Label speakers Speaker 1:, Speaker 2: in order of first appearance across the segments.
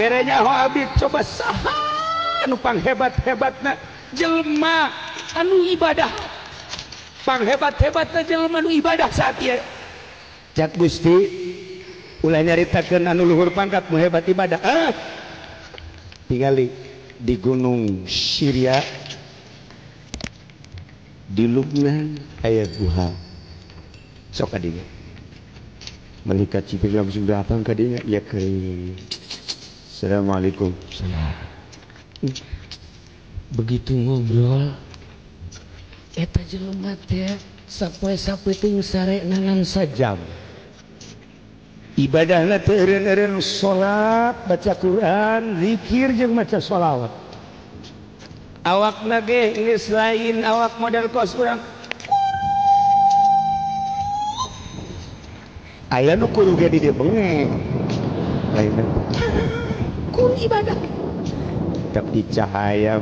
Speaker 1: Berenya ho abdi coba saha anu panghebat-hebatna jelema anu ibadah. Panghebat-hebatna jelema anu ibadah saat ieu. Cak Gusti ulah nyaritakeun anu luhur pangkat nu hebat ibadah. Ah. Tingali di gunung Syria di Lubnan aya guha. Sok ka dinya. Malaikat Jibril langsung datang ka dinya ya keuring. Assalamualaikum.
Speaker 2: Begitu ngobrol eta jelema teh sapoe-sapoe teh sare nangan sajam.
Speaker 1: Ibadahna teh eureun-eureun salat, baca Quran, zikir jeung maca sholawat. Awakna ge geus lain awak model kos urang. Aya nu kudu ge di dieu bengek. Lain
Speaker 2: kur ibadah.
Speaker 1: Tapi cahaya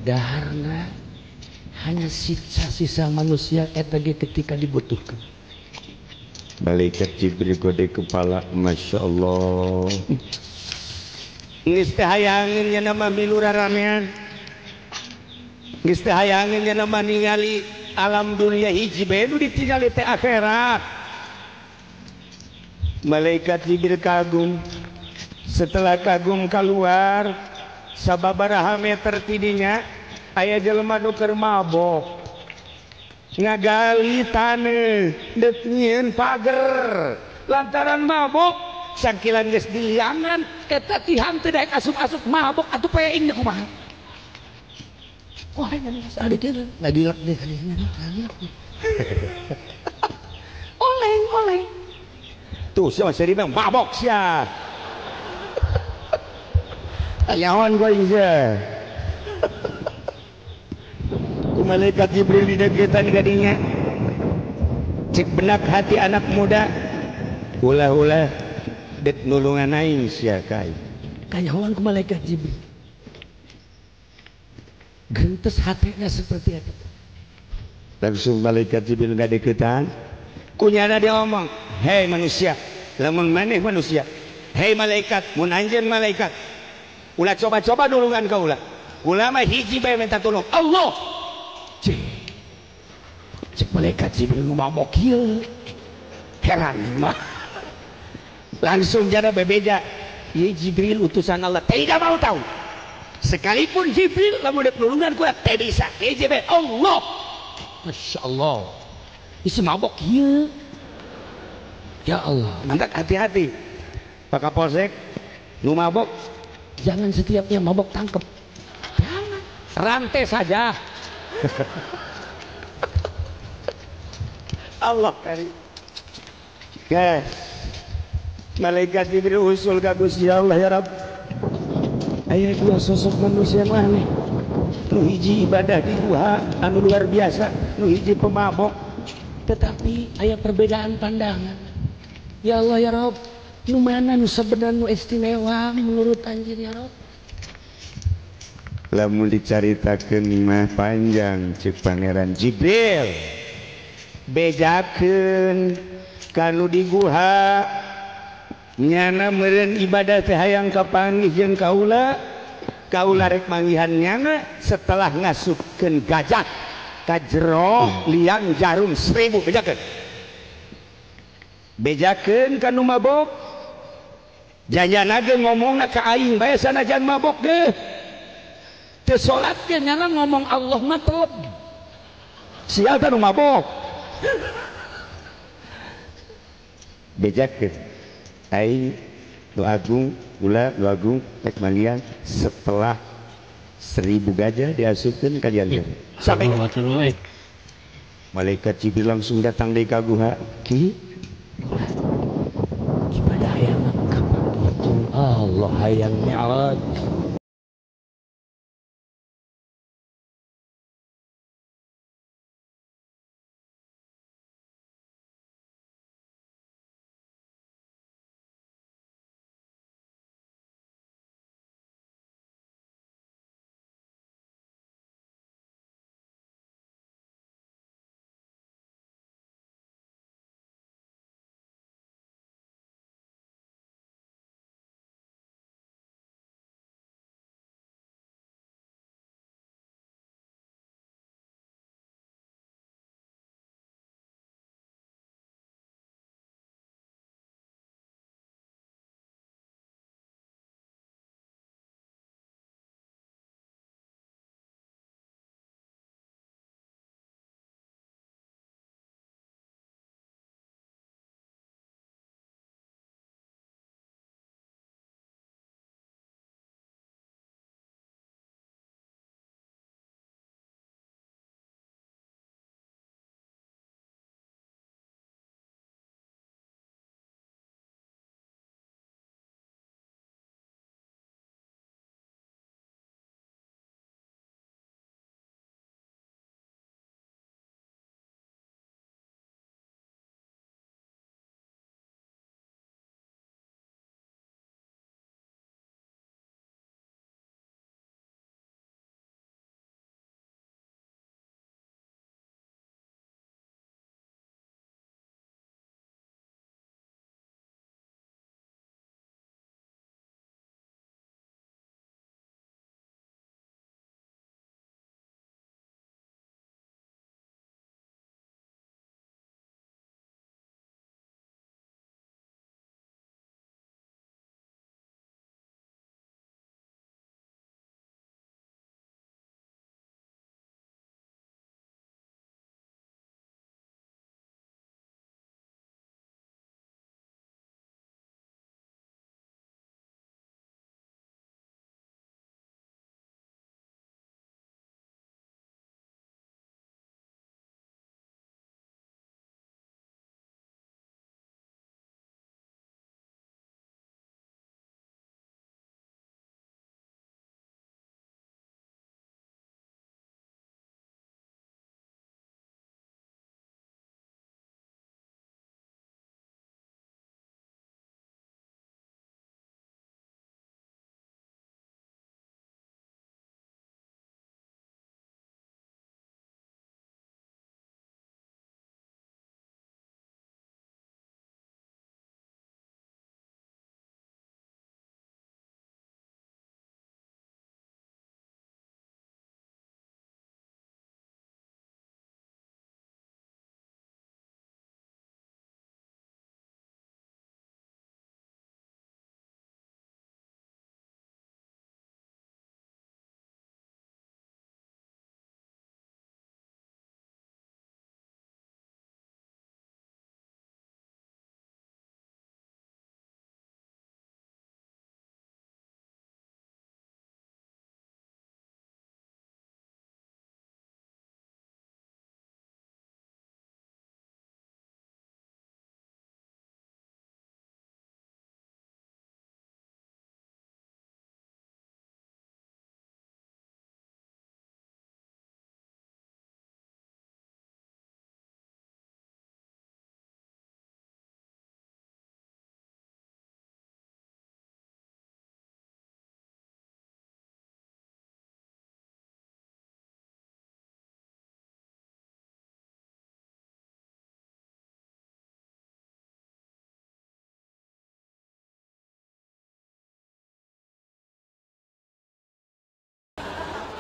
Speaker 2: daharna hanya sisa-sisa manusia eta ge ketika dibutuhkan.
Speaker 1: Malaikat Jibril gode kepala, Masya Allah. Geus teh hayangeun nya nama milu raramean. Geus teh hayangeun nya nama ningali alam dunia hiji bae nu ditingali teh akhirat. Malaikat Jibril kagum. Setelah kagum keluar sababaraha meter tidinya aya jelema nu keur mabok. Ngagali taneuh deuk nyieun pager lantaran mabok sangkilan geus diliangan
Speaker 2: eta tihang teu daek asup-asup mabok atuh peing da kumaha. Wah geus adi teh ngadilak deh oleng oleng
Speaker 1: tuh sia seri mah mabok sia. Ayaon gua ieu. Malaikat Jibril di deketan gadinya. Cek benak hati anak muda. Ulah-ulah det nulungan aing sia kai.
Speaker 2: Kanyahoan ku malaikat Jibril. Gentes hatena seperti itu.
Speaker 1: Langsung malaikat Jibril ngadeketan. Kunyana dia omong, "Hei manusia, lamun maneh manusia. Hei malaikat, mun anjeun malaikat. Ulah coba-coba nulungan ka ulah. Ulah mah hiji bae minta tolong. Allah."
Speaker 2: Cek, cek malaikat Jibril ngomong kieu.
Speaker 1: Heran mah. Langsung jana bebeja. Ieu Jibril utusan Allah, tidak mau tahu. Sekalipun Jibril lamun dek nulungan ku teu bisa. Hiji bae Allah.
Speaker 2: Masya Allah. Isi mabok kieu. Ya Allah,
Speaker 1: mantap hati-hati. Pak Kapolsek nu mabok
Speaker 2: jangan setiapnya mabok tangkep. Jangan.
Speaker 1: Rantai saja. Allah kari. Guys, malaikat Jibril usul ka Gusti Allah ya Rabb. Aya dua sosok manusia nu aneh. Nu hiji ibadah di guha anu luar biasa, nu hiji pemabok.
Speaker 2: Tetapi aya perbedaan pandangan. Ya Allah ya Rabb, nu mana nu sebenarnya nu istimewa menurut anjeun ya Rabb?
Speaker 1: Lamun dicaritakeun mah panjang cek Pangeran Jibril. Bejakeun kanu di guha nyana meureun ibadah teh hayang kapanggih jeung kaula. Kaula rek manggihan nyana setelah ngasupkeun gajah ka jero liang jarum 1000 bejakeun. Bejakeun kanu mabok. Janyana ge ngomongna ka aing bae sanajan mabok ge.
Speaker 2: Teu salat ge nyana ngomong Allah mah telep.
Speaker 1: Sial teh nu mabok. Bejakeun aing nu agung ulah nu agung rek manggihan setelah 1000 gajah diasupkeun ka liang. Sampai malaikat Jibril langsung datang deui ka guha. Ki
Speaker 2: ibadah hayang kapan Allah hayang mi'raj.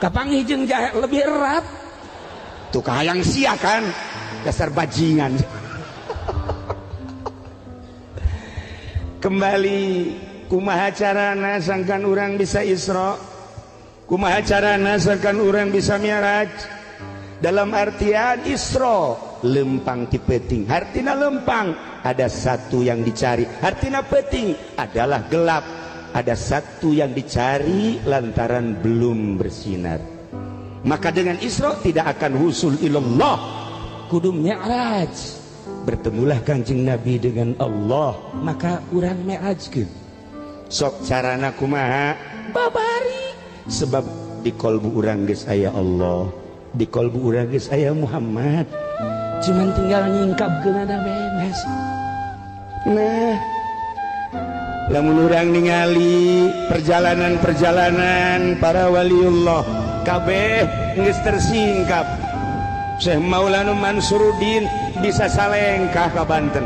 Speaker 2: Kapanggih jeung jahe lebih erat.
Speaker 1: Tuh kahayang sia kan, dasar bajingan. Kembali kumaha carana sangkan urang bisa Isra, kumaha carana sangkan urang bisa Mi'raj. Dalam artian Isra lempang ti peuting, artina lempang ada satu yang dicari, artina peuting adalah gelap, ada satu yang dicari lantaran belum bersinar. Maka dengan Isra tidak akan husul ilallah,
Speaker 2: kudu Mi'raj.
Speaker 1: Bertemulah Kanjeng Nabi dengan Allah,
Speaker 2: maka urang mi'rajkeun.
Speaker 1: Sok carana kumaha?
Speaker 2: Babari.
Speaker 1: Sebab di kolbu urang geus aya Allah, di kolbu urang geus aya Muhammad.
Speaker 2: Cuman tinggal nyingkapkeun ada beres.
Speaker 1: Nah, lamun urang ningali perjalanan-perjalanan para waliullah kabeh geus tersingkap. Syekh Maulana Mansuruddin bisa salengkah ka Banten.